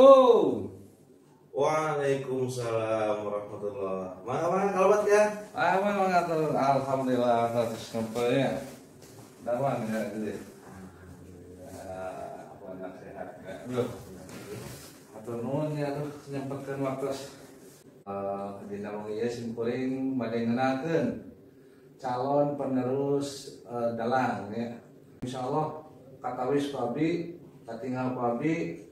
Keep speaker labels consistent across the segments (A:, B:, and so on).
A: Assalamualaikum.
B: Waalaikumsalam warahmatullahi. Mangga mangga kalebet ya.
A: Ah, mangga alhamdulillah terus ya. Damang ya gitu. Alhamdulillah, apa sehat ya. Duh. Hatur nuhun ya aduh nyempetkeun waktu dina wengi ieu simkuring bade ngenalkeun calon penerus dalang ya. Insyaallah katawis ku abdi, katingal ku abdi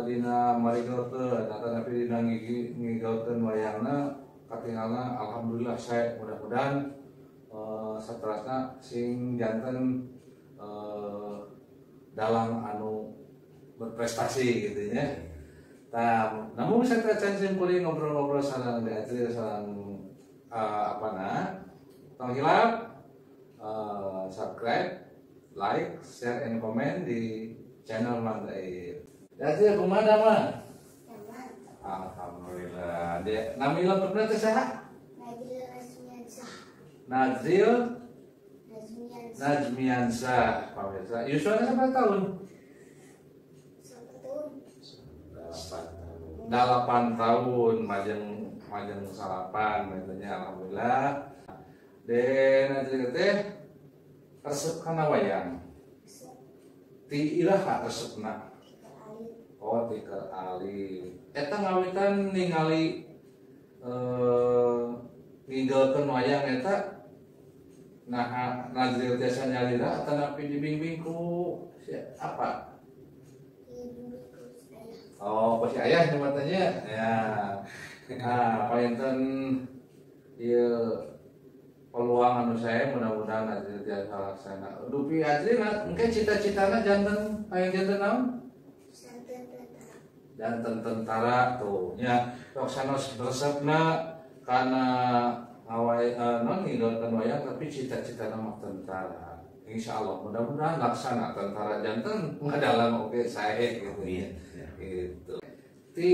A: dina marigelkeun atanapi dina ngigelkeun wayangna katingalna alhamdulillah sae, mudah-mudahan saterasna sing janten dalang anu berprestasi gitu nya. Tah, namun sateuacan simkuring ngobrol-ngobrol sareng Dek sareng apana, tong hilap subscribe, like, share, and comment di channel Mang Dair. Dek kumaha damang? Alhamdulillah. Dek, nami lengkapna teh saha?
C: Nazril Najmiansyah.
A: Nazril Najmiansyah. Pamirsa, yuswana sabaraha tahun? 8 tahun, majeng salapan katanya, alhamdulillah. Den Nazril teh resep kana wayang. Ti iraha resepna? Oh, ti keur alit. Eta ngawitan ningali ngigelkeun wayang eta naha Nazril tiasa nyalira atanapi dibimbing ku apa? Oh, pasti ayah nyebatnya ya. Nah, palinten ieu peluang anu saya mudah-mudahan Azril tiasa laksana. Dupi Azril mungkin cita-citana janten hayang janten naon?
C: Janten tentara.
A: Janten tentara tuh nya. Sok sanos resepna kana ngawai non ngigelkeun wayang tapi cita-citana mah tentara. Insyaallah mudah-mudahan laksana tentara janten ngadalang oge sae gitu ya. Gitu. Ti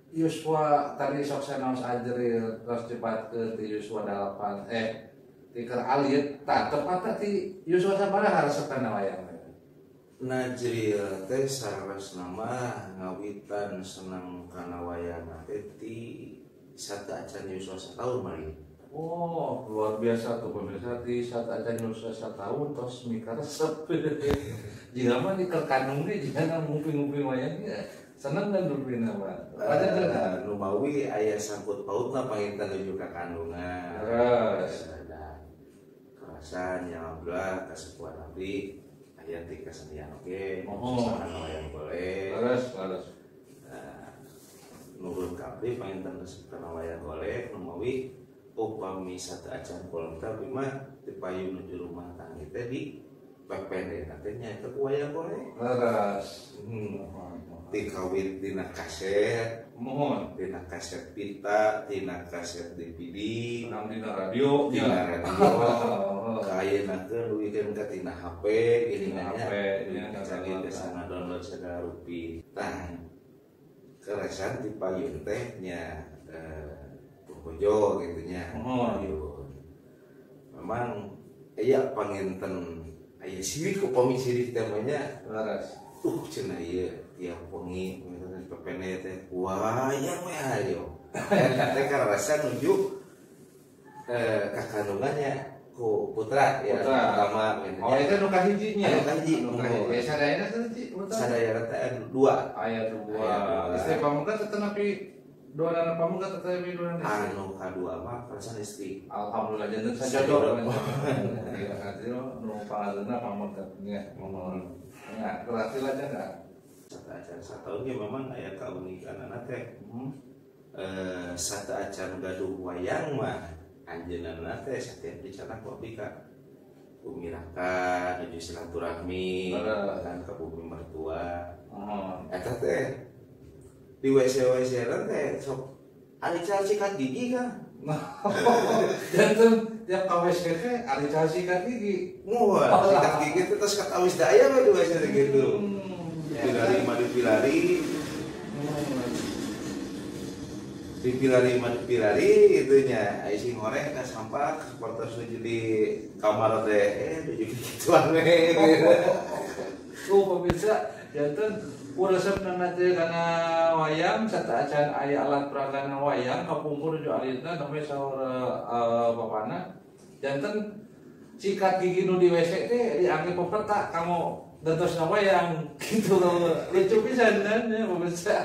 A: yuswa tadi sok sanaos Azril terus cepatkeun ti yuswa 8 ti keur alit tah tepatna ti yuswa sabaraha resep kana wayang?
B: Nazril teh saleresna mah ngawitan seneng kana wayang teh ti sateuacan yuswa sataun mari.
A: Oh, luar biasa tuh pemirsa, ti sateuacan yuswa sataun tos mikaresep. Jika mah di keur kandung ge jigana nguping-nguping wayang ge seneng kan rupina mah.
B: Ada numawi aya sangkut pautna panginten nuju ka kandungan.
A: Terus
B: ada kerasan yang alhamdulillah kasepuhan abdi aya ti kasenian oge, saha wayang golek.
A: Terus terus.
B: Nurun ka abdi panginten resep kana wayang golek numawi upami sateuacan kolom teh abdi mah ti payun nuju rumah tangga teh di PPD teh nyaeta ku wayang golek.
A: Leres.
B: Ti kawit dina kaset,
A: mohon
B: dina kaset pita, dina kaset DVD,
A: dina radio,
B: dina radio. Kayeuna teh leuwihkeun ka tina HP,
A: tina HP nya
B: canggih tiasa ngadownload segala rupi. Tah, keresan ti payun teh nya bojo gitu nya. Payun. Memang aya panginten aya sirik upami sirik teh mah nya.
A: Leres.
B: Cenah ieu tiap wengi misalnya PPN teh wayang we ayo. Eta teh karasa nuju ka kandungannya ku putra ya pertama gitu.
A: Oh, itu nu kahiji nya.
B: Anu kahiji.
A: Nu kahiji. Sadayana teh putra.
B: Sadayana teh dua.
A: Aya dua. Istri pamuka teh nepi dua anak pamuka teh nepi dua anak.
B: Anu kadua mah perasaan istri.
A: Alhamdulillah janten sajodoh. Iya, hasil nu pangadeuna pamuka nya. Mohon. Ya, berhasil aja enggak?
B: Sateuacan sataun ge memang aya kaunikanana teh. Sateuacan gaduh wayang mah anjeunna teh satiap dicanak ku abdi ka bumi raka nuju silaturahmi bahkan ka bumi mertua. Eta teh di WC-WC teh sok arical sikat gigi kan.
A: Janten tiap ka WC teh arical sikat gigi.
B: Wah, sikat gigi teh tos katawis daya we di WC teh gitu. Pilari mah dipilari. Dipilari mah dipilari gitu nya. Ai sing horeng ka sampah sapertos nuju di kamar teh nuju kituan we.
A: Tuh pemirsa Janten uresepna teh kana wayang sateuacan aya alat peragana wayang kapungkur ju alitna namanya saur bapana. Janten sikat gigi nu di WC teh diangge peperta kamu gentosna wayang gitu lucu pisan kan ya pemirsa.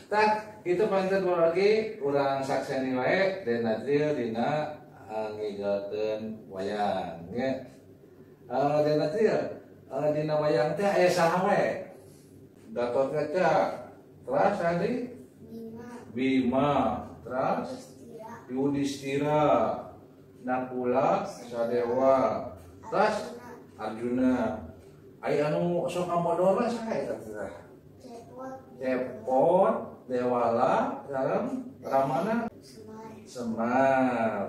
A: Tah kitu panten lagi urang sakseni wae Den Nadril dina ngigelkeun wayang nya. Den Nadril dina wayang teh aya saha wae? Gatotkaca, terus tadi Bima, terus Yudhistira, Nakula, Sadewa, terus Arjuna. Aya anu sok ngamodorna saha eta teh? Cepot, Dewala, sareng Ramana, Semar.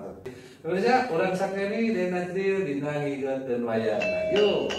A: Pemirsa, urang sakeni Den Nadril dina ngigelkeun wayang. Yuk.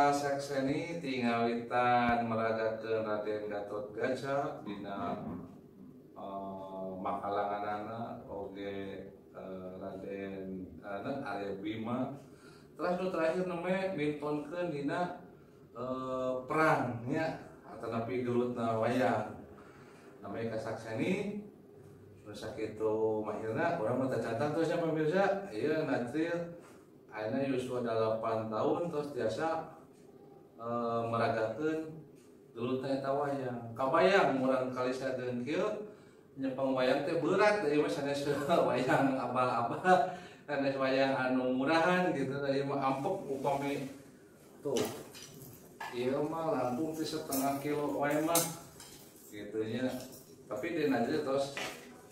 A: Sakseni tingawitan meragakeun Raden Gatotkaca dina makalanganana oge Raden Arya Bima. Terus nu terakhir namanya mintonkeun dina perang nya atanapi gelutna wayang. Namanya kasakseni nu sakitu mahirna urang mah tacantang terus nya pemirsa ieu Nadril ayeuna yuswa 8 tahun terus biasa meragakeun gelutna eta wayang. Kabayang urang kalisadeun kieu nyepeng wayang teh berat ieu mah sanes wayang abal-abal, sanes wayang anu murahan gitu ieu mah ampek upami tuh. Ieu mah langkung teh setengah kilo wae mah gitu nya. Tapi Den Nadril terus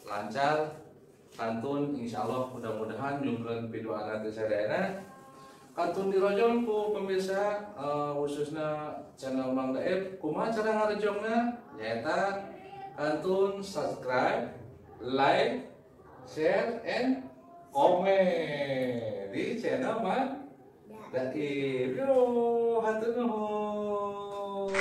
A: lancar kantun insyaallah mudah-mudahan nyungkeun piduana teh sadayana. Kantun dirojong ku pemirsa khususnya channel Mang Daib kumaha cara ngarejongna nyaeta kantun subscribe, like, share, and komen di channel Mang Daib. Yo, hatur nuhun.